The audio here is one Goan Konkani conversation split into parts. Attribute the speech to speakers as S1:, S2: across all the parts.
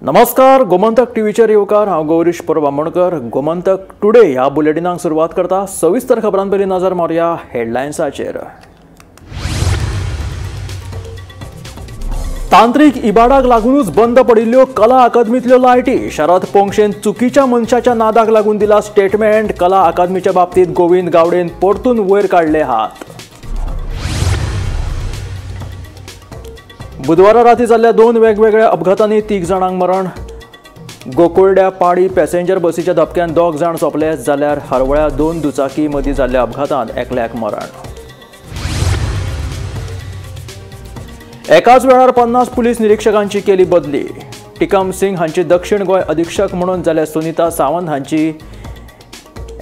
S1: नमस्कार, गोमंतक टीव्हीचेर येवकार. हांव गौरीश परब आमोणकर. गोमंतक टुडे ह्या बुलेटिनाक सुरवात करता. सविस्तर खबरां पयलीं नजर मारुया हेडलायन्साचेर. तांत्रिक इबाडाक लागूनच बंद पडिल्ल्यो कला अकादमीतल्यो लायटी. शरद पोंक्षेन चुकीच्या मनशाच्या नादाक लागून दिला स्टेटमेंट. कला अकादमीच्या बाबतीत गोविंद गावडेन परतून वयर काडले हात. बुधवारा राती जाल्ल्या दोन वेगवेगळ्या अपघातांनी 3 जाणांक मरण. गोकुळड्या पाडी पॅसेंजर बसीच्या धपक्यान 2 जाण सोंपले, जाल्यार हरवळ्या 2 दुचाकी मदीं जाल्ल्या अपघातांत एकल्याक मरण. एकाच वेळार 50 पुलीस निरीक्षकांची केली बदली. टिकम सिंग हांची दक्षिण गोंय अधीक्षक म्हणून, जाल्यार सुनीता सावंत हांची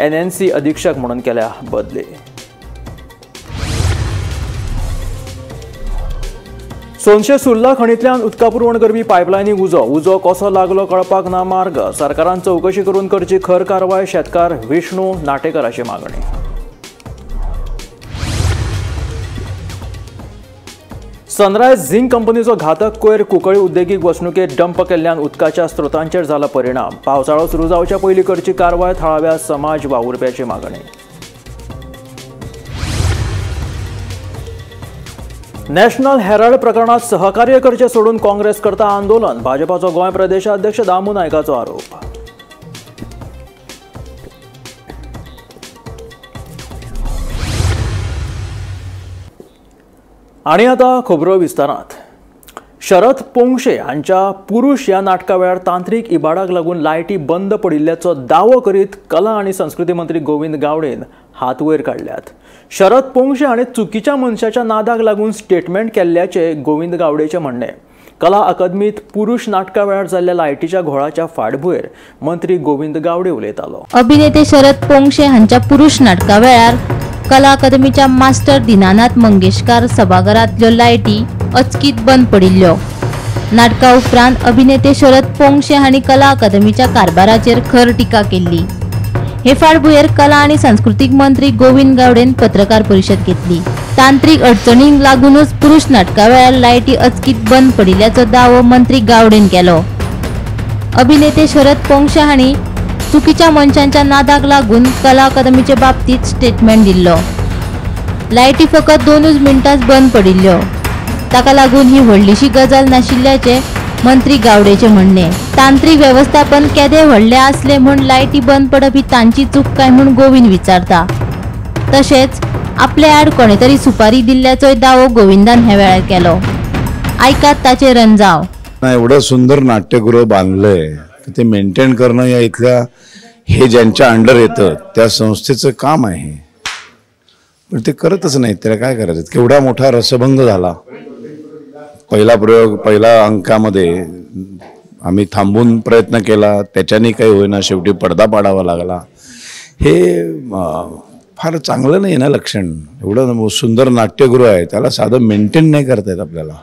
S1: एनएनसी अधीक्षक म्हणून केल्या बदली. सोनशे सुर्ला खणींतल्यान उदका पुरवण करपी पायपलायनीक उजो. उजो कसो लागलो कळपाक ना मार्ग. सरकारान चवकशी करून करची खर कारवाय. शेतकार विष्णू नाटेकराची मागणी. सनरायज झिंक कंपनीचो घातक कोयर कुंकळी उद्देगीक वसणुकेत डंप केल्ल्यान उदकाच्या स्रोतांचेर जाला परिणाम. पावसाळो सुरू जावच्या पयलीं करची कारवाय. थळाव्या समाज वावुरप्याची मागणी. नॅशनल हेराल्ड प्रकरणात सहकार्य करचे सोडून काँग्रेस करता आंदोलन. भाजपाचो गोंय प्रदेशाध्यक्ष दामू नायकाचो आरोप. आनी आतां खबरो विस्तारांत. शरद पोंक्षे हांच्या पुरुष ह्या नाटका वेळार तांत्रिक इबाडाक लागून लायटी बंद पडिल्ल्याचो दावो करीत कला आनी संस्कृती मंत्री गोविंद गावडेन हात वयर काडल्यात. शरद पोंक्षे हाणें चुकीच्या मनशाच्या नादाक लागून स्टेटमेंट केल्ल्याचें गोविंद गावडेचें म्हणणें. कला अकादमीत पुरुष नाटका वेळार जाल्ल्या लायटीच्या घोळाच्या फाटभुंयेर मंत्री गोविंद गावडे उलयतालो.
S2: अभिनेते शरद पोंक्षे हांच्या पुरुष नाटका वेळार कला अकादमीच्या मास्टर दीनानाथ मंगेशकार सभाघरांतल्यो लायटी अचकीत बंद पडिल्ल्यो. नाटका उपरांत अभिनेते शरद पोंक्षे हांणी कला अकादमीच्या कारभाराचेर खर टिका केल्ली. हे फाटभुंयेर कला आनी सांस्कृतीक मंत्री गोविंद गावडेन पत्रकार परिशद घेतली. तांत्रिक अडचणींक लागूनच पुरुष नाटका वेळार लायटी अचकीत बंद पडिल्ल्याचो दावो मंत्री गावडेन केलो. अभिनेते शरद पोंक्षे हांणी चुकीच्या मनशांच्या नादाक लागून कला अकादमीचे बाबतीत स्टेटमेंट दिल्लो. लायटी फकत 2 मिनटांच बंद पडिल्ल्यो, ताका लागून ही व्हडलीशी गजाल नाशिल्ल्याचें मंत्री गावडेचें म्हणणें. तांत्रिक वेवस्थापन केदे व्हडलें आसलें म्हूण लायटी बंद पडप ही तांची चूक काय म्हूण गोविंद विचारता. तशेंच आपले आड कोणे तरी सुपारी दिल्ल्याचोय दावो गोविंदान ह्या वेळार केलो. आयकात ताचे रंजाव.
S3: एवढं सुंदर नाट्यगृह बांधलंय ते मेंटेन करणं या इथल्या हे ज्यांच्या अंडर येतं त्या संस्थेचं काम आहे, पण ते करतच नाही. त्याला काय करायचं? केवढा मोठा रसभंग झाला. पहिला प्रयोग पहिल्या अंकामध्ये आम्ही थांबून प्रयत्न केला, त्याच्याने काही होईना, शेवटी पडदा पाडावा लागला. हे फार चांगलं नाही ना लक्षण. एवढं सुंदर नाट्यगृह आहे, त्याला साधं मेंटेन नाही करता येत आपल्याला.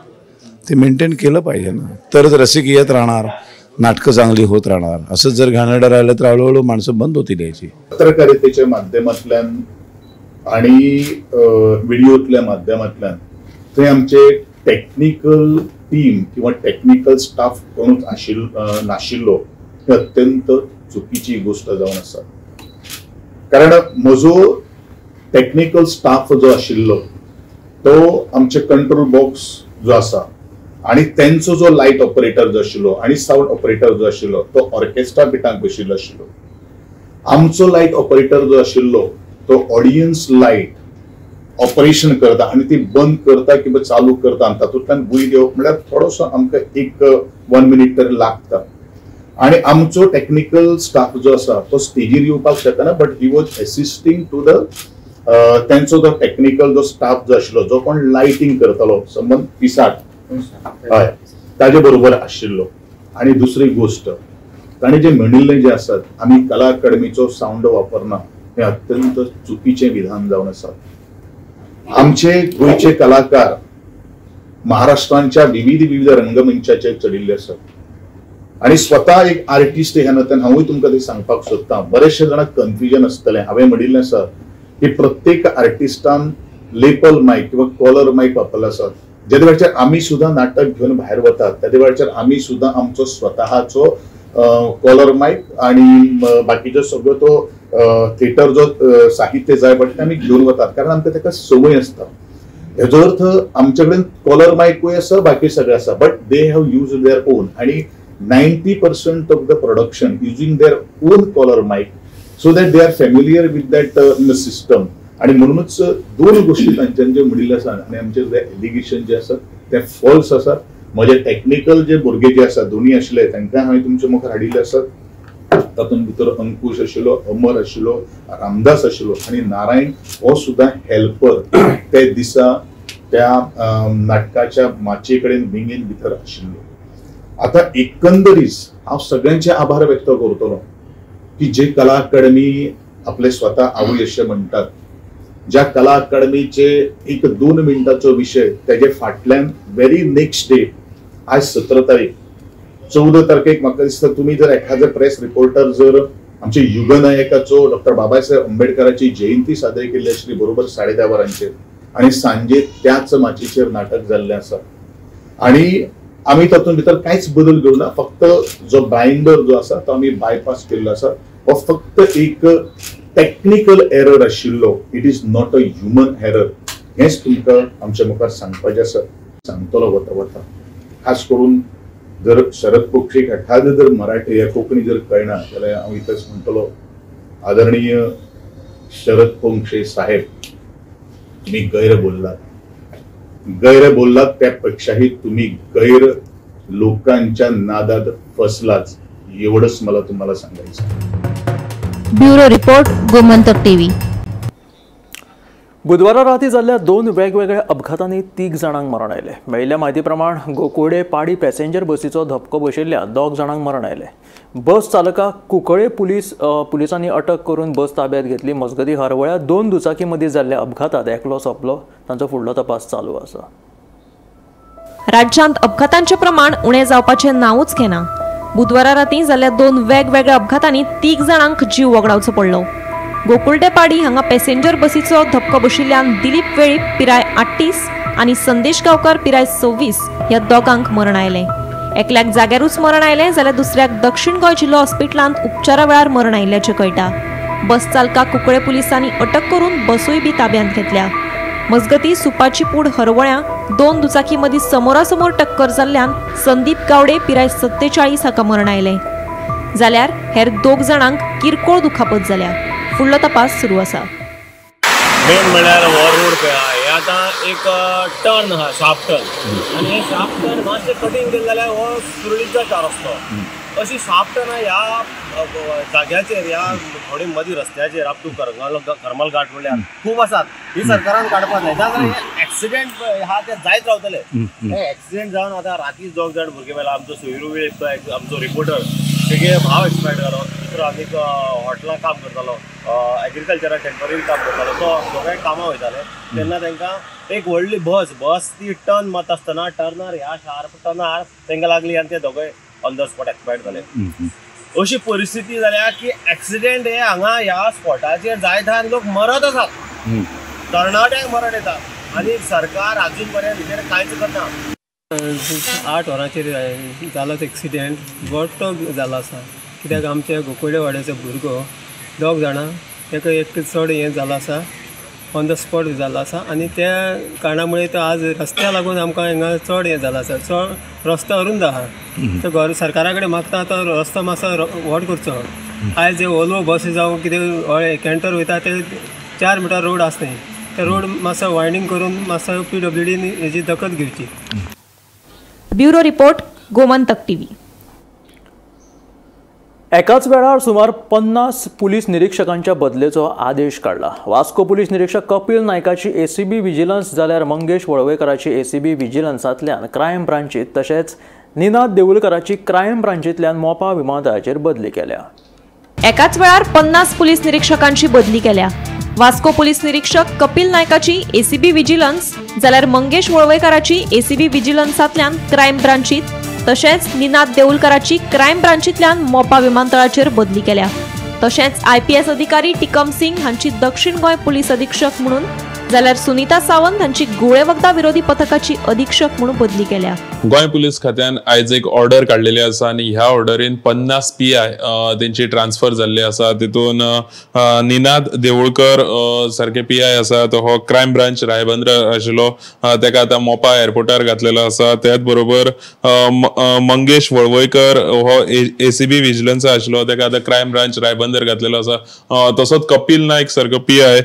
S3: ते मेंटेन केलं पाहिजे ना, तरच रसिक येत राहणार, नाटकं चांगली होत राहणार. असं जर घाणेरडं राहिलं तर हळूहळू माणसं बंद होतील यायची.
S4: पत्रकारितेच्या माध्यमांतल्यान आणि व्हिडिओतल्या माध्यमांतल्यान थंय आमचे टेक्निकल टीम किंवा टेक्निकल स्टाफ कोणूच नाशिल्लो ही अत्यंत चुकीची गोष्ट जावन आसा. कारण म्हजो टेक्निकल स्टाफ जो आशिल्लो तो आमचे कंट्रोल बॉक्स जो आसा आणि तेंचो जो लायट ऑपरेटर जो आशिल्लो आणि सावंड ऑपरेटर जो आशिल्लो तो ऑर्केस्ट्रा बिटांक बशिल्लो आशिल्लो. आमचो लायट ऑपरेटर जो आशिल्लो तो ऑडियन्स लायट ऑपरेशन करता आणि ती बंद करता किंवा चालू करता आनी तातूंतल्यान वयर येवप म्हळ्यार थोडोसो आमकां एक 1 मिनीट तरी लागता. आणि आमचो टेक्निकल स्टाफ जो आसा तो स्टेजीर येवपाक शकना, but he was assisting to the तेंचो जो टेक्निकल जो स्टाफ जो आशिल्लो जो कोण लायटींग करतालो संबंद पिसाट हय ताजे बरोबर आशिल्लो. आणि दुसरी गोष्ट ताणें जें म्हणिल्लें जें आसात आमी कला अकादमीचो सावंड वापरना हें अत्यंत चुकीचें विधान जावन आसा. आमचे गोंयचे कलाकार महाराष्ट्रांच्या विविध विविध रंगमंचाचेर चडिल्ले आसात आणि स्वता एक आर्टिस्ट ह्या नात्यान हांवूय तुमकां तें सांगपाक सोदतां. बरेचशे जाणांक कन्फ्युजन आसतलें. हांवें म्हणिल्लें आसा की प्रत्येक आर्टिस्टान लेपल मायक किंवा कॉलर मायक वापरले आसात जेदे वेळाचेर आमी सुद्दां नाटक घेवन भायर वतात तेदे वेळाचेर आमी सुद्दां आमचो स्वतःचो कॉलर मायक आनी बाकीचो सगळो तो थिएटर जो साहित्य जाय पडटा ते आमी घेवन वतात, कारण आमकां ताका संवय आसता. हेजो अर्थ आमचे कडेन कॉलर मायकूय आसा, बाकी सगळें आसा, but they have use their own. आनी 90% of the production using their own collar mic so that they are familiar with that system. आणि म्हणूनच दोन गोष्टी तांच्यानी जे म्हणिल्लें आसा आनी आमचे जे एलिगेशन जे आसा ते फॉल्स आसा. म्हजे टॅक्निकल जे भुरगे जे आसा दोनी आशिल्ले तांकां हांवें तुमच्या मुखार हाडिल्ले आसात. तातूंत भितर अंकुश आशिल्लो, अमर आशिल्लो, रामदास आशिल्लो आनी नारायण हो सुद्दां हेल्पर ते दिसा त्या नाटकाच्या माचये कडेन विंगेन भितर आशिल्लो. आतां एकंदरीत हांव सगळ्यांचे आभार व्यक्त करतलो की जे कला अकादमी आपले स्वता आवय अशें म्हणटात, ज्या कला अकादमीचे एक 2 मिनटाचो विशय तेजे फाटल्यान व्हेरी नेक्स्ट डे आज 17 तारीख 14 तारखेक म्हाका दिसता तुमी जर एखादो प्रेस रिपोर्टर जर आमचे युगनायकाचो डॉक्टर बाबासाहेब आंबेडकराची जयंती सादरी केल्ली आशिल्ली बरोबर 10:30 वरांचेर आनी सांजे त्याच माचयेचेर नाटक जाल्लें आसा आनी आमी तातूंत भितर कांयच बदल घेवना, फक्त जो बायंडर जो आसा तो आमी बायपास केल्लो आसा. हो फक्त एक टॅक्निकल एरर आशिल्लो, it is not a human error. हेंच तुमकां आमच्या मुखार सांगपाचें आसा. सांगतलो वता वता खास करून जर शरद पोक्षेक एखादें जर मराठी या कोंकणी जर कळना जाल्यार हांव इतलेंच म्हणटलो, आदरणीय शरद पोंक्षे साहेब, तुम्ही गैर बोललात, गैर बोललात त्यापेक्षाही तुम्ही गैर लोकांच्या नादात फसलाच, एवढंच मला तुम्हाला सांगायचं.
S2: Bureau report, Gomantak TV.
S1: बुधवारा राती जाल्ल्या 2 वेगवेगळ्या अपघातांनी 3 जाणांक मरण आयलें. मेळिल्ल्या म्हायती प्रमाण गोकुळे पाडी पॅसेंजर बसीचो धपको बशिल्ल्या 2 जाणांक मरण आयलें. बस चालकाक कुंकळे पुलिसांनी अटक करून बस ताब्यात घेतली. मजगतीं हरवळ्या 2 दुचाकी मदीं जाल्ल्या अपघातांत एकलो सोंपलो. तांचो फुडलो तपास चालू आसा.
S5: राज्यांत अपघातांचें प्रमाण उणें जावपाचें नांवूच घेना. बुधवारा राती जाल्ल्या 2 वेगवेगळ्या अपघातांनी 3 जाणांक जीव वगडावचो पडलो. गोकुळडेपाडी हांगा पॅसेंजर बसीचो धपको बशिल्ल्यान दिलीप वेळीप पिराय 38 आनी संदेश गांवकर पिराय 26 ह्या दोगांक मरण आयलें. एकल्याक जाग्यारूच मरण आयलें जाल्यार दुसऱ्याक दक्षिण गोंय जिल्लो हॉस्पिटलांत उपचारा वेळार मरण आयिल्ल्याचें कळटा. बस चालकाक कुंकळे पुलिसांनी अटक करून बसूय बी ताब्यांत घेतल्या. मजगतीं सुपाची पूड हरवळ्यां 2 दुचाकी मदीं समोरासमोर टक्कर जाल्ल्यान संदीप गावडे पिराय 47 हाका मरण आयलें जाल्यार हेर 2 जाणांक किरकोळ दुखापत जाल्या. फुडलो तपास सुरू आसा.
S6: मेन म्हळ्यार हो रोड पळय आहा, हे आतां एक टर्न आहा, शार्प टर्न, आनी हे शार्प टर्न मातशें कटींग केलें जाल्यार हो सुरळीत जाता रस्तो. अशी शार्प टर्न ह्या जाग्याचेर, ह्या थोडे मदीं रस्त्याचेर अप टू करमल घाट म्हणल्यार खूब आसात. ही सरकारान काडपाक जाय, नाजाल्यार एक्सिडेंट आहा ते जायत रावतले. हे एक्सिडेंट जावन आतां रातीच 2 जाण भुरगे मेला. आमचो सोयरू वेळीप आमचो रिपोर्टर तेगे भाव एक्सपायर्ड जालो, दुसरो आनीक हॉटेलान काम करतालो, एग्रीकल्चराक टेंपररी काम करतालो, तो दोगांय कामां वयताले तेन्ना तांकां एक व्हडली बस ती टर्न मारता आसतना टर्नार ह्या शार्प टर्नार तांकां लागली आनी ते दोगांय ऑन the spot expired जाले. अशी परिस्थिती जाल्या की एक्सिडेंट हे हांगा ह्या स्पॉटाचेर जायत आहा आनी लोक मरत आसात, तरणाट्यांक मरण येता आनी सरकार आजून पर्यंत हेजेर कांयच करना.
S7: 8 वरांचेर जालो एक्सिडेंट, मोठो जालो आसा. कित्याक आमच्या गोकुळे वाड्याचो भुरगो 2 जाणां ताका एक चड हें जालो आसा, ऑन the spot जालो आसा आनी त्या कारणामुळे तो आज रस्त्या लागून आमकां हिंगा चड हें जालां आसा. चड रस्तो अरुंद आहा, तो घर सरकारा कडेन मागता तो रस्तो मातसो व्हड करचो. आयज जे वोल्वो बस जावं कितें कॅन्टर वयता ते 4 मिटर रोड आसता, ते रोड मातसो वायडींग करून मातसो PWD हेजी दखल घेवची.
S5: Bureau report, Gomantak TV.
S1: एकाच वेळार सुमार 50 पुलीस निरीक्षकांच्या बदलेचो आदेश काडला. वास्को पुलीस निरीक्षक कपिल नायकाची एसीबी विजिलन्स जाल्यार मंगेश वळवयकराची एसीबी विजिलन्सांतल्यान क्रायम ब्रांचीत तशेंच निनाद देवुलकराची क्रायम ब्रांचींतल्यान मोपा विमानतळाचेर बदली केल्या.
S5: एकाच वेळार 50 पुलीस निरीक्षकांची बदली केल्या. वास्को पुलीस निरीक्षक कपिल नायकाची एसीबी विजिलन्स जाल्यार मंगेश वळवयकाराची एसीबी विजिलन्सांतल्यान क्रायम ब्रांचीत तशेंच निनाद देऊलकराची क्रायम ब्रांचींतल्यान मोपा विमानतळाचेर बदली केल्या. तशेंच IPS अधिकारी टिकम सिंग हांची दक्षिण गोंय पुलीस अधीक्षक म्हणून जाल्यार सुनीता सावंत हांची गुळे वखदां विरोधी पथकाची अधीक्षक म्हणून बदली केल्या.
S8: गोंय पुलीस खात्यान आयज एक ऑर्डर काडलेली आसा आनी ह्या ऑर्डरीन 50 PI तेंची ट्रान्सफर जाल्ली आसा. तितून निनाद देवळकर सारके PI आसा, तो हो क्रायम ब्रांच रायबंदर आशिल्लो, तेका आतां मोपा एअरपोर्टार घातलेलो आसा. त्याच बरोबर मंगेश वळवयकर हो ACB विजिलन्स आशिल्लो, तेका आतां क्रायम ब्रांच रायबंदर घातलेलो आसा. तसोच कपिल नायक सारको PI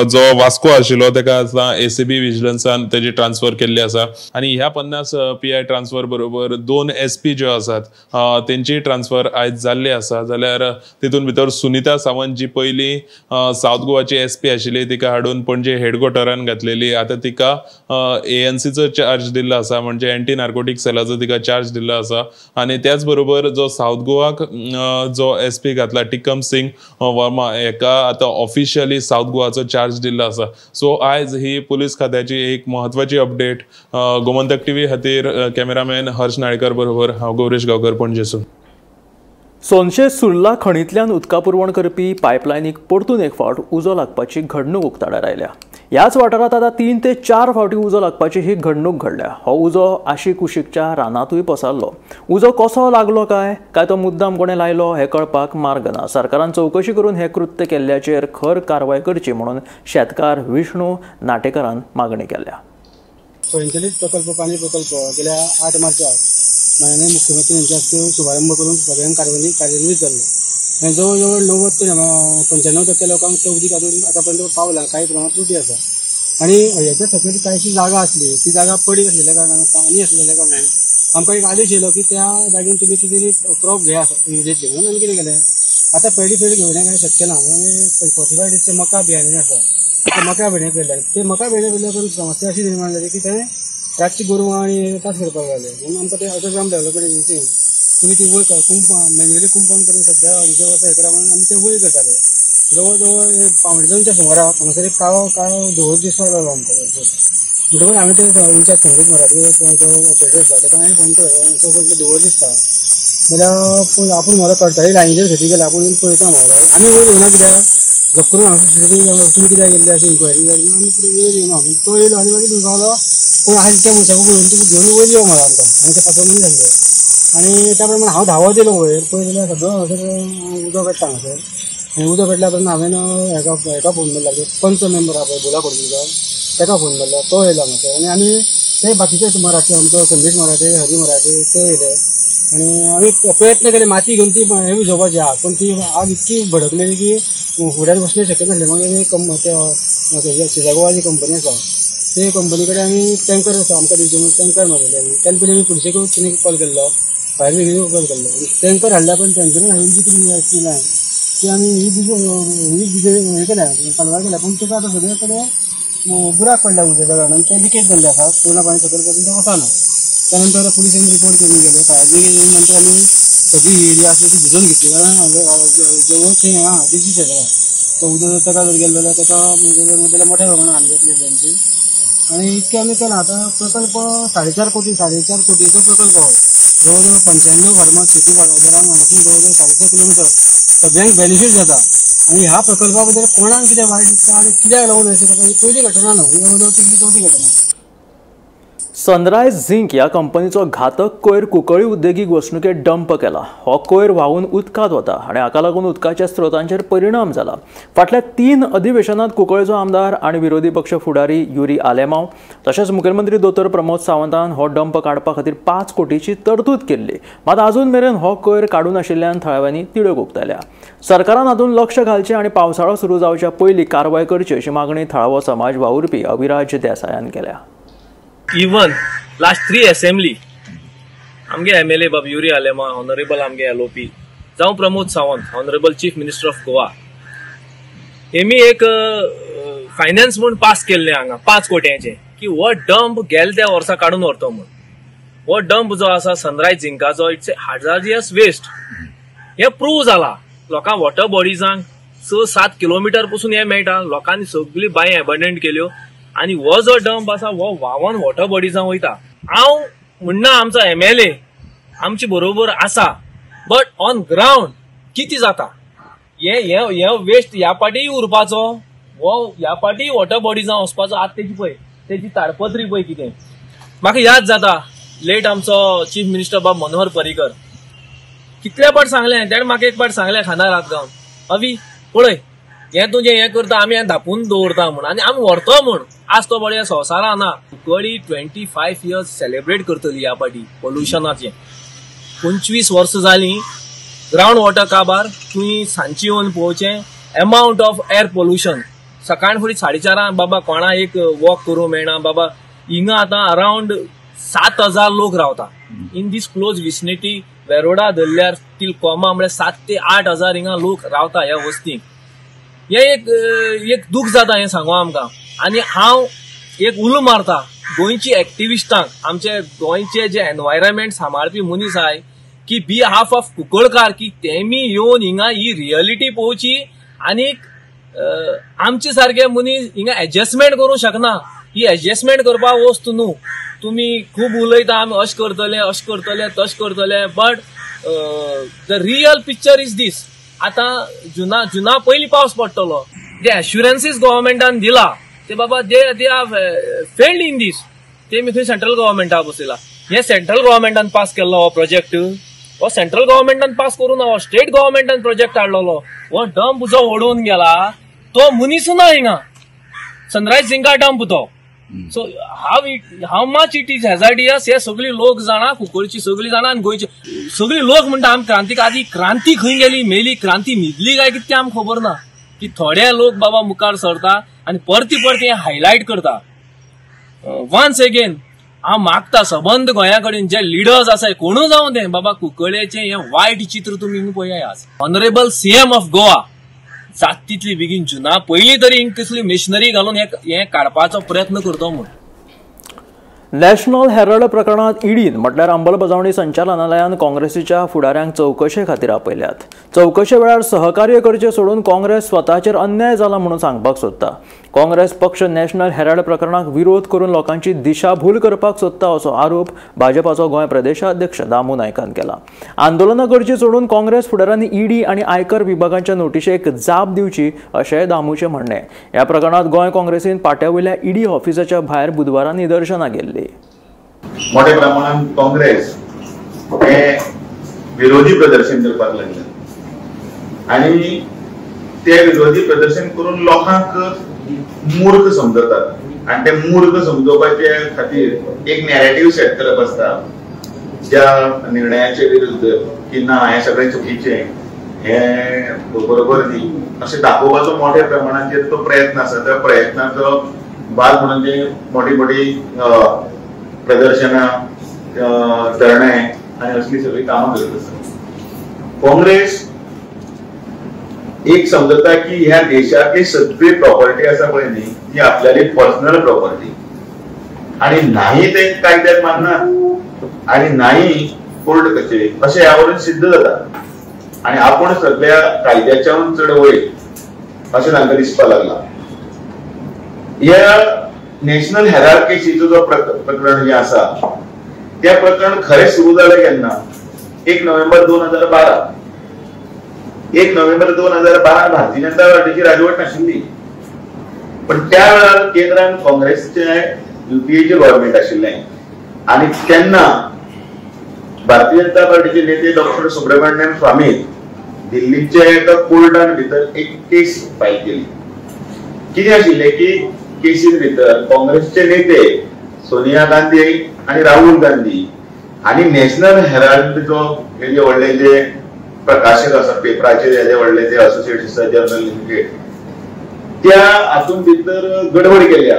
S8: जो वास्को आशिल्लो तेका आतां ACB विजिलन्सान तेजी ट्रान्सफर केल्ली आसा. आनी ह्या 50 PI transfer बरोबर 2 SP ज्यो आसात तेंची ट्रान्सफर आयज जाल्ली आसा. जाल्यार तितून भितर सुनीता सावंत जी पयलीं सावथ गोवाची SP आशिल्ली तिका हाडून पणजे हेडक्वॉर्टरान घातलेली, आतां तिका ANCचो चार्ज दिल्लो आसा, म्हणजे एंटी नार्कोटीक सेलाचो तिका चार्ज दिल्लो आसा. आनी त्याच बरोबर जो सावथ गोवाक जो SP घातला टिकम सिंग वर्मा हेका आतां ऑफिशियली सावथ गोवाचो चार्ज दिल्लो आसा. सो आयज ही पुलीस खात्याची एक म्हत्वाची अपडेट. गोमंतक टीव्ही खातीर कॅमेरामॅन हर्ष नाळेकर बरोबर हांव गौरेश गांवकर, पणजेसून.
S1: सोनशे सुर्ला खणींतल्यान उदका पुरवण करपी पायपलायनीक परतून एक फावट उजो लागपाची घडणूक उक्ताडार आयल्या. ह्याच वाठारांत आतां 3 ते 4 फावटी उजो लागपाची ही घडणूक घडल्या. हो उजो आशिकुशीकच्या रानांतूय पसरलो. उजो कसो लागलो काय काय तो मुद्दाम कोणें लायलो हें कळपाक मार्ग ना. सरकारान चवकशी करून हें कृत्य केल्ल्याचेर खर कारवाय करची म्हणून शेतकार विष्णू नाटेकरान मागणी केल्या.
S9: स्वयंचलित प्रकल्प पाणी प्रकल्प गेल्या 8 मार्चाक माननीय मुख्यमंत्री यांच्या हस्ते शुभारंभ करून सगळ्यांक कार्यान्वित जाल्लो आनी जवळ जवळ 90 ते 95% लोकांक तें उदीक अजून आतां पर्यंत पावलां. कांय प्रमाणात त्रुटी आसा आनी हेच्या सकयल कांयशी जागा आसली ती जागा पडीक आसलेल्या कारणान पाणी आसलेल्या कारणान आमकां एक आदेश येयलो की त्या जागेन तुमी कितें तरी क्रॉप घेया इमिडिएटली. म्हणून आमी कितें केलें, आतां पेडी फेडी घेवना कांय शक्य ना म्हणून आमी 45 डेजचे मका बियाणे आसा ते मका भेणे पेरले. ते मका भेणे पेरल्या उपरांत समस्या अशी निर्माण जाली की थंय रातची गोरवां आनी त्रास करपाक लागले. म्हणून आमकां ते ऑटोग्राम डेव्हलपमेंट एजन्सीन तुमी ती वयर मॅन्युअली कुंपावंड करून सद्या आमचे वर्सा हें करा म्हणून आमी ते वयर करताले. जवळ जवळ 1.75 सुमाराक हांगासर एक काळो काळो धुंवर दिसपाक लागलो आमकां भरपूर. म्हणटकूच आमी ते इंचार्ज संदीप मराठी जो ऑपरेटर आसा ताका हांवें फोन केलो, असो कसलो धुंवर दिसता जाल्यार आपूण म्हाका कळटाली लायनीचेर शेती केल्या आपूण येवन पळयता म्हाका. आमी वयर येवना कित्याक जप करून हांगा तुमी कित्याक गेल्ले अशी इन्क्वायरी जाली आमी फुडें वयर येवना. तो येयलो आनी मागीर म्हणपाक लागलो कोण आसा त्या मनशाक घेवन तुका घेवन वयर यो म्हणा आमकां. आमचे 5 मनीस आसले आनी त्या प्रमाणे हांव धांवत येयलो वयर. पळय जाल्यार सगळो हांगासर उदक पेट्टा हांगासर आनी उदक पेटल्या उपरांत हांवें हेका फोन मारला, पंच मेंबर आहा पळय भुला खोर्जुंकार ताका फोन मारलो, तो येयलो हांगासर आनी आमी ते बाकीचे मराठी आमचो संदेश मराठे, हरी मराठे ते येयले आनी आमी प्रयत्न केले माती घेवन ती हें विजोवपाची आग, पूण ती आग इतकी भडकलेली की फुड्यान वचणें शक्य नासलें. मागीर त्या शेजा जी कंपनी आसा ते कंपनी कडेन आमी टँकर आसा आमकां दिवचे म्हणून टँकर मागयले आमी. त्यान पयलीं आमी पुलिशेकूय तिणें कॉल केल्लो, फायर ब्रिगेडीक कॉल केल्लो. टँकर हाडल्या पण टँकरान हाडून जी कितें लायन ती आमी ही ही केल्या कालवार केल्या, पूण ताका आतां सगळे कडेन बुराक पडल्या उदकाच्या कारणान ते लिकेज जाल्ले आसा, पूर्ण पाणी सकयल पर्यंत वचना. त्यानंतर पुलिशेन रिपोर्ट करून गेले, फायर ब्रिगेड येवन नंतर आमी सगळी एरिया आसली ती भिजोवन घेतली, कारण जवळ थंय आहा डिजीज जाता तो उदक जर ताका जर गेलो जाल्यार ताका जाल्यार मोठ्या प्रमाणात हानी जातली आसली आमची. आनी इतकें आमी केलां. आतां प्रकल्प 4.5 कोटी 4.5 कोटीचो प्रकल्प हो, जवळ जवळ 95 फार्मास शेती बागायतदारांक हांगासून जवळ जवळ 450 किलोमिटर सगळ्यांक बेनिफीट जाता. आनी ह्या प्रकल्पा बद्दल कोणाक कितें वायट दिसता आनी कित्याक लागून अशें जाता ही पयली घटना न्हू, ही जवळ जवळ तिसरी चवथी घटना.
S1: सनरायज झिंक ह्या कंपनीचो घातक कोयर कुंकळी उद्देगीक वसणुकेत डंप केला. हो कोयर व्हांवून उदकांत वता आनी हाका लागून उदकाच्या स्रोतांचेर परिणाम जाला. फाटल्या 3 अधिवेशनांत कुंकळेचो आमदार आनी विरोधी पक्ष फुडारी युरी आलेमाव तशेंच मुखेलमंत्री दोतोर प्रमोद सावंतान हो डंप काडपा खातीर 5 कोटीची तरतूद केल्ली, मात आजून मेरेन हो कोयर काडून आशिल्ल्यान थळाव्यांनी तिडक उक्तायल्या. सरकारान हातूंत लक्ष घालचें आनी पावसाळो सुरू जावच्या पयलीं कारवाय करची अशी मागणी थळावो समाज वावुरपी अविराज देसायान केल्या.
S6: इवन लास्ट 3 असेंब्ली आमगे MLA बाब युरी आलेमा ऑनरेबल आमगे LOP जावं Pramod Sawant honourable chief minister of Goa हेमी एक फायनान्स म्हूण पास केल्लें हांगा 5 कोट्यांचें की हो डंप गेले त्या वर्सा काडून व्हरतो म्हूण. हो डंप जो आसा sunrise झिंकाचो it's a hazardous waste हें प्रूव जाला. लोकांक वॉटर बॉडीजांक 6-7 किलोमिटर पसून हें मेळटा. लोकांनी सगळी बांय एबंडंट केल्यो आनी हो जो डंप आसा हो व्हांवन वॉटर बॉडीजां वयता. हांव म्हणना आमचो MLA आमचे बरोबर आसा, बट ऑन ग्रावंड कितें जाता हे हे वेस्ट ह्या पाटीय उरपाचो
S10: हो ह्या पाटी वॉटर बॉडीजां वचपाचो. आतां तेजी पळय तेजी ताडपत्री पळय कितें म्हाका याद जाता. लेट आमचो चीफ मिनिस्टर बाब मनोहर पर्रीकर कितल्या पाट सांगलें तेणें म्हाका एक पाट सांगलें खांदार हात घालून, अवी पळय हें तुजें हें करता आमी हें धापून दवरता म्हूण आनी आमी व्हरतो म्हूण. आज तो बळया संवसारा ना. कुंकळी 25 इयर्स सेलिब्रेट करतली ह्या पाटी पोल्युशनाचें. 25 वर्सां जालीं ग्रावंड वॉटर काबार. तुवें सांजची येवन पळोवचें एमावंट ऑफ एअर पोल्युशन. सकाळ फुडें 4:30 बाबा कोणा एक वॉक करूंक मेळना बाबा. हिंगा आतां अरावंड 7,000 लोक रावता in these close vicinity. Veroda धरल्यार तील कोमा म्हळ्यार 7 ते 8 हजार हिंगा लोक रावता ह्या वस्तींक. हें एक एक दूख जाता हें सांगू आमकां. आनी हांव एक उलो मारता गोंयची एक्टिविस्टांक, आमचे गोंयचे जे एनवायरमेंट सांबाळपी मनीस आहाय की बी हाफ ऑफ कुंकळकार की तेमी येवन हिंगा ही रियलिटी पळोवची आनीक आमचे सारके मनीस हिंगा एडजस्टमेंट करूंक शकना. ही एडजस्टमेंट करपाक वस्तू न्हू. तुमी खूब उलयता आमी अशें करतले अशें करतले तशें करतले, but the real picture is this. आतां जुना पयलीं पावस पडटलो. जे एश्युरन्सीस गव्हर्मेंटान दिला ते बाबा they are failed in this. ते मी थंय सेंट्रल गव्हर्मेंटाक बसयला. हे सेंट्रल गव्हर्मेंटान पास केल्लो हो प्रोजेक्ट, हो सेंट्रल गव्हर्मेंटान पास करूं ना, हो स्टेट गव्हर्मेंटान प्रोजेक्ट हाडलेलो. हो डंप जो ओडून गेला तो मनीस ना हिंगा सनरायज जिंका डंप तो. So how much it is hazardous हे सगळी लोक जाणा, कुंकळची सगळी जाणा आनी गोंयची सगळी लोक म्हणटा आमी क्रांतीक आदी क्रांती खंय गेली मेली क्रांती न्हिदली काय कितें आमकां खबर ना. की थोडे लोक बाबा मुखार सरता आनी परती परती हायलायट करता. वन्स अगेन हांव मागता सबंद गोंया कडेन जे लिडर्स आसाय कोणूय जावं तें बाबा कुंकळ्ळेचें हें वायट चित्र तुमी हिंगा पळयात. आज ऑनरेबल सीएम ऑफ गोवा जात तितली बेगीन जुना पयलीं तरी हिंगा कसली मिशनरी घालून हें काडपाचो प्रयत्न करतो म्हूण.
S1: नॅशनल हेराल्ड प्रकरणात ईडीन म्हटल्यार अंमलबजावणी संचालनालयान काँग्रेसीच्या फुडाऱ्यांक चवकशे खातीर आपयल्यात. चवकशे वेळार सहकार्य करचें सोडून काँग्रेस स्वताचेर अन्याय जाला म्हणून सांगपाक सोदता. काँग्रेस पक्ष नॅशनल हेराल्ड प्रकरणाक विरोध करून लोकांची दिशाभूल करपाक सोदता असो आरोप भाजपाचो गोंय प्रदेशाध्यक्ष दामू नायकान केला. आंदोलनां करची सोडून काँग्रेस फुडाऱ्यांनी ईडी आनी आयकर विभागाच्या नोटिशेक जाप दिवची अशें दामूचें म्हणणें. ह्या प्रकरणांत गोंय काँग्रेसीन पाट्या वयल्या ईडी ऑफिसाच्या भायर बुधवारा निदर्शनां केल्लीं.
S4: मोठ्या प्रमाणात काँग्रेस हे विरोधी प्रदर्शन करपाक लागले आणि ते विरोधी प्रदर्शन करून लोकांक मूर्ख समजतात आणि ते मूर्ख समजोवपाचे खातीर एक नॅरेटिव्ह सेट करप आसता ज्या निर्णयाचे विरुद्ध की ना हे सगळें चुकीचें, हे बरोबर न्ही अशें दाखोवपाचो मोठ्या प्रमाणाचेर तो प्रयत्न आसा. त्या प्रयत्नाचो भाग म्हणून ते मोठी मोठी प्रदर्शनां, धरणे आनी असली सगळी कामां करत आसतात. काँग्रेस एक समजता की ह्या देशातली सगळी प्रॉपर्टी आसा पळय न्ही ती आपल्याली पर्सनल प्रॉपर्टी आणि नाही ते कायद्यात मानना आणि नाही कोर्ट कचेरी अशें ह्या वरून सिद्ध जाता आणि आपूण सगळ्या कायद्याच्याहून चड वयर अशें तांकां दिसपाक लागला. ह्या नॅशनल हेराल्ड केसीचो जो प्रकरण जें आसा त्या प्रकरण खरें सुरू जालें केन्ना? 1 नोव्हेंबर 2012. 1 नोव्हेंबर 2012 भारतीय जनता पार्टीची राजवट नाशिल्ली, पण त्या वेळार केंद्रान काँग्रेसचे युपीएचे गव्हर्नमेंट आशिल्लें आनी तेन्ना भारतीय जनता पार्टीचे नेते डॉक्टर सुब्रमण्यम स्वामी दिल्लीच्या एका कोर्टान भितर एक केस फायल केली. कितें आशिल्लें की केसीन भितर काँग्रेसचे नेते सोनिया गांधी आनी राहुल गांधी आनी नॅशनल हेराल्ड जो हेजे व्हडले जे प्रकाशक आसा पेपराचे हेजे व्हडले जे असोसिएट आसा जर्नल लिमिटेड त्या हातून भितर गडबड केल्या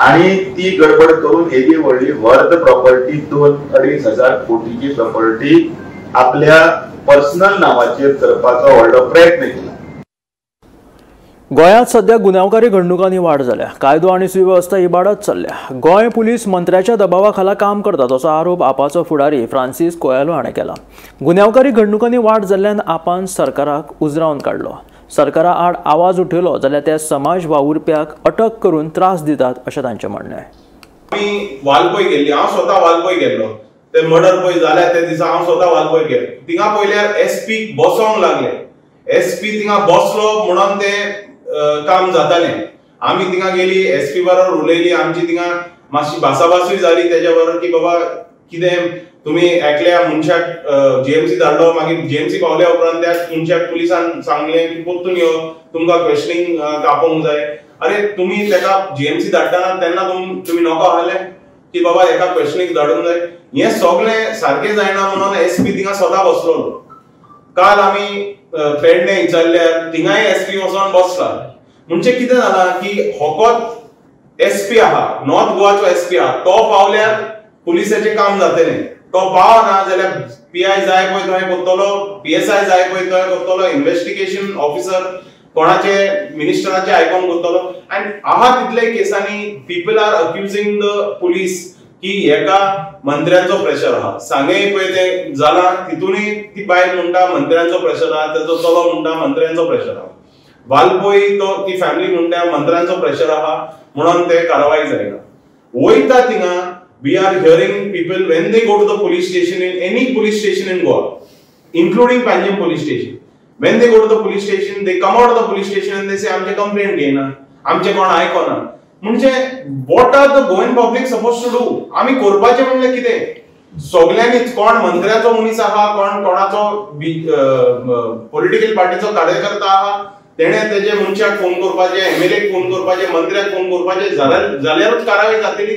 S4: आणि ती गडबड करून हेजी व्हडली वर्थ प्रॉपर्टी 2-2.5 हजार कोटीची प्रॉपर्टी आपल्या पर्सनल नावाचेर करपाचो व्हडलो प्रयत्न केला.
S1: गोंयांत सध्या गुन्यांवकारी घडणुकांनी वाड जाल्या. कायदो आनी सुवेवस्था इबाडत चल्ल्या. गोंय पुलीस मंत्र्याच्या दबावा खाला काम करतात असो आरोप आपाचो फुडारी फ्रांसीस कोयालो हाणें केला. गुन्यांवकारी घडणुकांनी वाड जाल्ल्यान आपान सरकाराक उजरावन काडलो. सरकारा आड आवाज उठयलो जाल्यार त्या समाज वावुरप्याक अटक करून त्रास दितात अशें तांचें म्हणणें.
S11: आमी वालपय गेल्ली, हांव स्वता वालपय गेल्लो, ते मर्डर पळय जाल्या त्या दिसा हांव स्वता वालपय गेलो. थिंगा पळयल्यार एसपी बसोंक लागले, एसपी थिंगा बसलो म्हणून ते काम जातालें. आमी थिंगा गेली, एस पी बरोबर उलयली, आमची थिंगा मातशी भासाभासूय जाली तेज्या बरोबर की बाबा कितें तुमी एकल्या मनशाक जीएमसी धाडलो, मागीर जीएमसी पावल्या उपरांत त्या मनशाक पुलिसान सांगलें की परतून यो, तुमकां क्वेश्चनिंग आपोवंक जाय. अरे तुमी तेका जीएमसी धाडटाना तेन्ना तुमी नोको आहले की बाबा एका क्वेश्चनिंग धाडूंक जाय. हें सगळें सारकें जायना म्हणून एस पी थिंगा स्वता बसलो. काल आमी पेडणे विचारल्यार थिंगाय एस पी वचोन बसला. म्हणजे कितें जालां की होकोत एस पी आहा, नॉर्थ गोवाचो एस पी आहा, तो पावल्यार पुलिसाचें काम जातलें. तो पावना जाल्यार पी I जाय पळय थंय करतलो, पी एस I जाय पळय थंय करतलो, इन्वेस्टिगेशन ऑफिसर कोणाचे मिनिस्टराचे आयकून करतलो. आनी आहा तितले केसांनी people are accusing the police की हेका मंत्र्यांचो प्रेशर आहा. सांगें पळय तें जालां, तितूनय ती बायल म्हणटा मंत्र्यांचो प्रेशर आहा, तेजो चलो म्हणटा मंत्र्यांचो प्रेशर आहा, वालपोय तो ती फॅमिली म्हणटा मंत्र्यांचो प्रेशर आहा म्हणून ते कारवाय जायना. वयता थिंगा we are hearing people when they go to the police station, in any police station in Goa, including Panjim police station, when they go to the police station, they come out of the police station and they say आमचे कंप्लेंट घेयना, आमचे कोण आयकोना. म्हणजे what are the Goan public suppose to do? आमी करपाचें म्हणल्यार कितें? सगल्यांनीच, कोण मंत्र्याचो मनीस आहा, कोण कोणाचो पॉलिटिकल पार्टीचो कार्यकर्ता आहा, तेणे तेजे मनशाक फोन करपाचें, एम एल एक फोन करपाचें, मंत्र्याक फोन करपाचें, जाल्यारूच कारवाय जातली.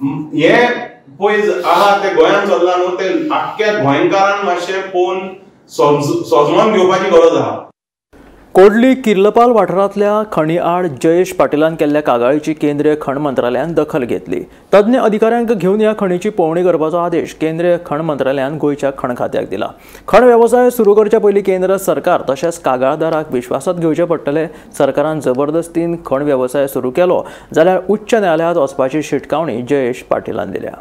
S11: हे पळय आहा ते गोंयांत चल्लां न्हू, ते आख्ख्या गोंयकारान मातशें पळोवन सजमोन घेवपाची गरज आहा.
S1: कोडली किर्लपाल वाठारांतल्या खणी आड जयेश पाटीलान केल्ल्या कागाळीची केंद्रीय खण मंत्रालयान दखल घेतली. तज्ञ अधिकाऱ्यांक घेवन ह्या खणीची पळोवणी करपाचो आदेश केंद्रीय खण मंत्रालयान गोंयच्या खण खात्याक दिला. खण वेवसाय सुरू करचे पयलीं केंद्र सरकार तशेंच कागाळदाराक विश्वासांत घेवचें पडटलें. सरकारान जबरदस्तीन खण वेवसाय सुरू केलो जाल्यार उच्च न्यायालयांत वचपाची शिटकावणी जयेश पाटीलान दिल्या.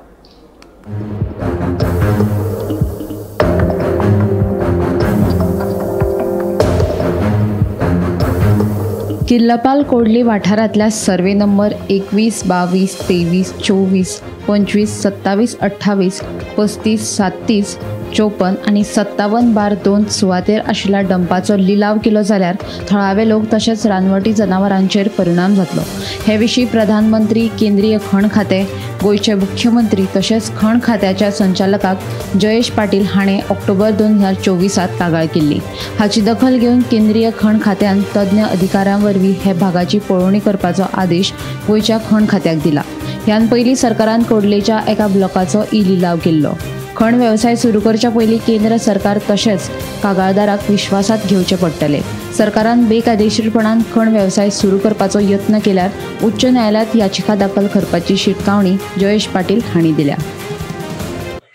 S12: किर्लपाल कोडली वाठारांतल्या सर्वे नंबर 21, 22, 23, 24, 25, 27, 28, 35, 37, 54 आनी 57/2 सुवातेर आशिल्ल्या डंपाचो लिलाव केलो जाल्यार थळावे लोक तशेंच रानवटी जनावरांचेर परिणाम जातलो. हे विशीं प्रधानमंत्री, केंद्रीय खण खातें, गोंयचे मुख्यमंत्री तशेंच खण खात्याच्या संचालकाक जयेश पाटील हाणें ऑक्टोबर 2024 कागाळ केल्ली. हाची दखल घेवन केंद्रीय खण खात्यान तज्ञ अधिकाऱ्यां वरवीं हे भागाची पळोवणी करपाचो आदेश गोंयच्या खण खात्याक दिला. ह्यान पयलीं सरकारान कोडलेच्या एका ब्लॉकाचो ई लिलाव केल्लो. खण वेवसाय सुरू करच्या पयलीं केंद्र सरकार तशेंच कागाळदाराक विश्वासांत घेवचें पडटलें. सरकारान बेकायदेशीरपणान खण वेवसाय सुरू करपाचो यत्न केल्यार उच्च न्यायालयांत याचिका दाखल करपाची शिटकावणी जयेश पाटील हांणी दिल्या.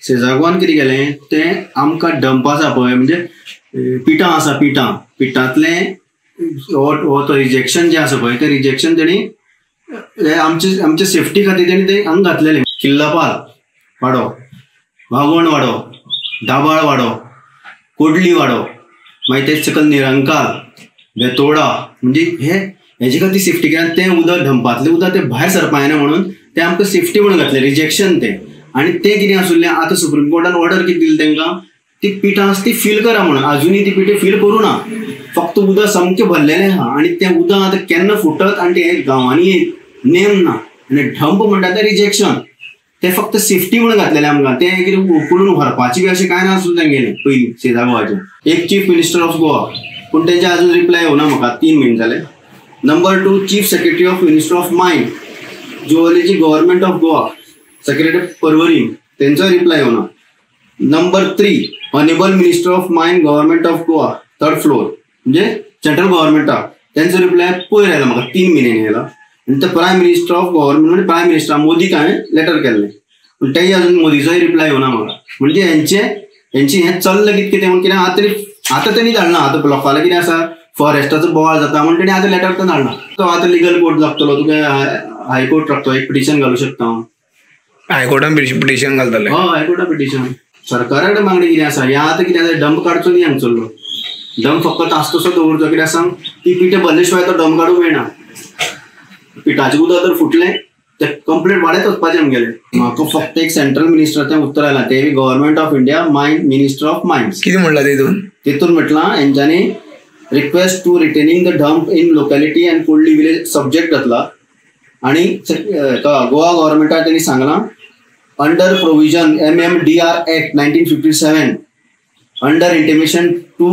S13: सेजागवान कितें केलें तें आमकां डंप आसा पळय, म्हणजे पिठां आसा, पिठां पिठांतलें हो तो रिजेक्शन जें आसा पळय तें रिजेक्शन तेणी आमचे आमचे सेफ्टी खातीर तेणी तें हांगा घातलेलें. किल्लापाल वाडो, वागोण वाडो, दाबाळ वाडो, कोडली वाडो, मागीर ते सकयल निरंकाल, बेतोडा, म्हणजे हे हेजे खातीर सेफ्टी केल्यान तें उदक डंपांतलें उदक तें भायर सरपा येना म्हणून तें आमकां सेफ्टी म्हणून घातलें रिजेक्शन तें. आनी तें कितें आसुल्लें आतां सुप्रीम कोर्टान ऑर्डर कितें दिली तांकां, ती पिठां आसा ती फील करा म्हणून. आजुनूय ती पिठां फील करूं ना, फक्त उदक सामकें भरलेलें आहा आनी तें उदक आतां केन्ना फुटत आनी तें गांवांनी नेम ना. आनी डंप म्हणटा तें रिजेक्शन ते फक्त सेफ्टी म्हणून घातलेले आमकां, तें कितें उखलून व्हरपाचें बी अशें कांय नासलें तेंगेलें पयलीं सेजा गोवाचें. एक चीफ मिनिस्टर ऑफ गोवा, पूण तेंचे आजून रिप्लाय येवना म्हाका, 3 म्हयने जाले. Number 2 chief secretary of minister of mine geology government of Goa secretary Porvorim, तेंचो रिप्लाय येवना. Number 3 honourable minister of mine government of Goa 3rd floor म्हणजे सेंट्रल गव्हर्मेंटाक, तेंचो रिप्लाय पयर आयला म्हाका 3 म्हयन्यांनी आयला. आनी ते प्रायम मिनिस्टर ऑफ गव्हर्मेंट म्हणजे प्रायम मिनिस्टर मोदीक हांवें लेटर केल्लें, पूण तेय अजून मोदीचोय रिप्लाय येवना म्हाका. म्हणजे हेंचे हेंची हें चल्लां कितें कितें म्हूण कितें आतां तरी आतां तेणी धाडना. आतां लोकांक कितें आसा फॉरेस्टाचो बोवाळ जाता म्हूण तेणी आतां लेटर तर धाडना. तो आतां लिगल कोर्ट लागतलो, तुका हायकोर्ट लागतो, एक पिटिशन घालूं शकता हांव.
S14: हायकोर्टान पिटिशन घालतले?
S13: हय, हायकोर्टान पिटिशन. सरकारा कडेन मागणी कितें आसा, ह्या आतां कितें आसा डंप काडचो न्ही हांगसरलो, डंप फकत आसता तसो दवरचो. कित्याक सांग, ती पिठें भरले शिवाय तो डंप काडूंक मेळना. पिठाचें उदक जर फुटलें तें कंप्लीट वाड्यात वचपाचें आमगेलें. म्हाका फक्त एक सेंट्रल मिनिस्टराचें उत्तर आयलां, तें government of India mine minister of mines.
S14: कितें म्हणलां तितून?
S13: तितून म्हटलां हेंच्यांनी Request to retaining the dump in locality and Kodli village subject घातला आनी गोवा गव्हर्मेंटाक तेणी सांगलां under provision MMDR act 1957 under intimation to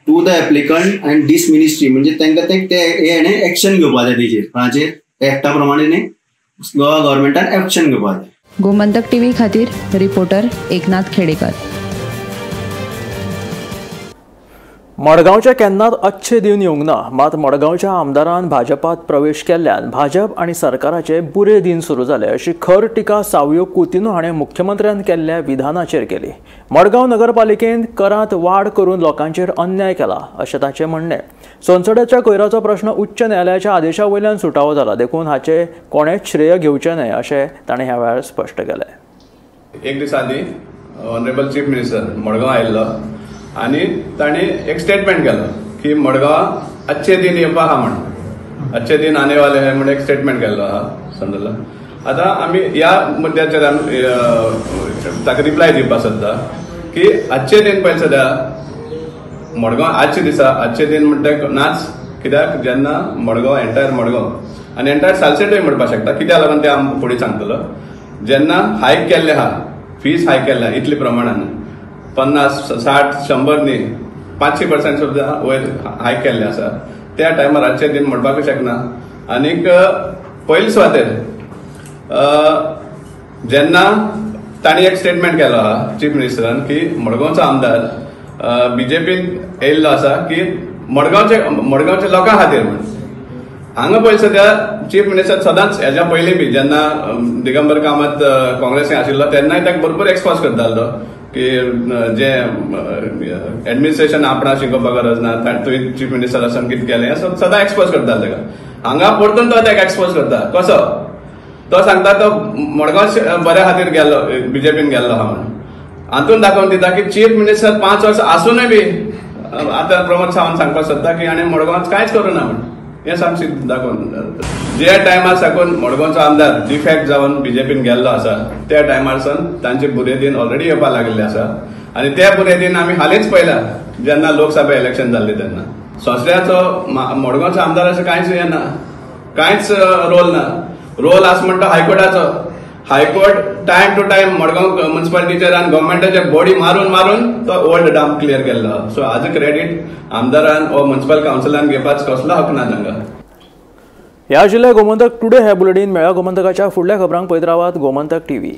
S13: the applicant and this ministry म्हणजे तांकां ते हेणें एक्शन घेवपा जाय तेजेर कोणाचेर एक्टा प्रमाणे न्ही गोवा गव्हर्मेंटान एक्शन घेवपा जाय.
S12: गोमंतक टीव्ही खातीर रिपोर्टर एकनाथ खेडेकर.
S1: मडगांवच्या केन्नाच अच्छे दिन येवंक ना, मात मडगांवच्या आमदारान भाजपात प्रवेश केल्ल्यान भाजप आनी सरकाराचे बुरे दिन सुरू जाले अशी खर टिका सावियो कुतिन्हो हाणें मुख्यमंत्र्यान केल्ल्या विधानाचेर केली. मडगांव नगरपालिकेन करांत वाड करून लोकांचेर अन्याय केला अशें ताचें म्हणणें. सोनसड्याच्या कोयराचो प्रश्न उच्च न्यायालयाच्या आदेशा वयल्यान सुटावो जाला, देखून हाचें कोणेंच श्रेय घेवचें न्हय अशें ताणें ह्या वेळार स्पश्ट केलें.
S11: एक दीस आदीं ऑनरेबल चीफ मिनिस्टर मडगांव आयिल्लो आनी तांणी एक स्टेटमेंट केलो की मडगांव अच्छे दिन येवपा आहा म्हण, अच्छे दिन आने वाले है म्हण एक स्टेटमेंट केल्लो आहा, समजलो. आतां आमी ह्या मुद्द्याचेर आमी ताका रिप्लाय दिवपाक सोदता की अच्छे दिन पयले सद्या मडगांव आजचे दिसा अच्छे दिन म्हणटा नाच, कित्याक जेन्ना मडगांव एंटायर मडगांव आनी एंटायर सालसेटूय म्हणपाक शकता, कित्याक लागून तें आमी फुडें सांगतलो. जेन्ना हायक केल्लें आहा, फीस हायक केल्लें आहा इतले प्रमाणान 50, 60, 100 न्ही 500% सुद्दां वयर हायक केल्लें आसा, त्या टायमार आजचे दिन म्हणपाकूच शकना. आनीक पयले सुवातेर जेन्ना तांणी एक स्टेटमेंट केलो आहा चीफ मिनिस्टरान की मडगांवचो आमदार बीजेपीन येयल्लो आसा की मडगांवच्या लोकां खातीर म्हण. हांगा पळय सद्या चीफ मिनिस्टर सदांच हेज्या पयलीं बी जेन्ना दिगंबर कामत काँग्रेसीन आशिल्लो तेन्नाय ताका भरपूर एक्सपोज करतालो की जे एडमिनिस्ट्रेशन आपणा शिकोवपाक गरज ना, तुवें चीफ मिनिस्टर आसून कितें केलें हें सदां एक्सपोज करतालो ताका. हांगा परतून तो ताका एक्सपोज करता, कसो तो सांगता तो मडगांव बऱ्या खातीर गेल्लो बीजेपीन गेल्लो आहा म्हणून. हातून दाखोवन दिता की चीफ मिनिस्टर 5 वर्सां आसूनय बी आतां प्रमोद सावंत सांगपाक सोदता की आनी मडगांवांत कांयच करूं ना म्हण, हें सामकें दाखोवन. जे टायमार साकून मडगांवचो आमदार डिफेक्ट जावन बीजेपीन गेल्लो आसा त्या टायमार सावन तांचे बुरे दिन ऑलरेडी येवपाक लागिल्ले आसा आनी ते बुरे दिन आमी हालींच पळयला जेन्ना लोकसभा इलेक्शन जाल्लें तेन्ना. सोसऱ्याचो मडगांवचो आमदार अशें कांयच हें ना, कांयच रोल ना. रोल आसा म्हणटा हायकोर्टाचो. High court time to time Madgaon मुन्सिपालिटीचेर आनी गव्हर्मेंटाचेर बॉडी मारून मारून तो ओल्ड डंप क्लियर केल्लो. सो हाजो क्रेडीट आमदारान वा मुन्सिपल कावन्सिलान घेवपाक कसलो हक ना तांकां.
S1: ह्या जिल्ल्या गोमंतक टुडे हे बुलेटीन मेळ्ळा. गोमंतकाच्या फुडल्या खबरांक पळयत रावात गोमंतक टीव्ही.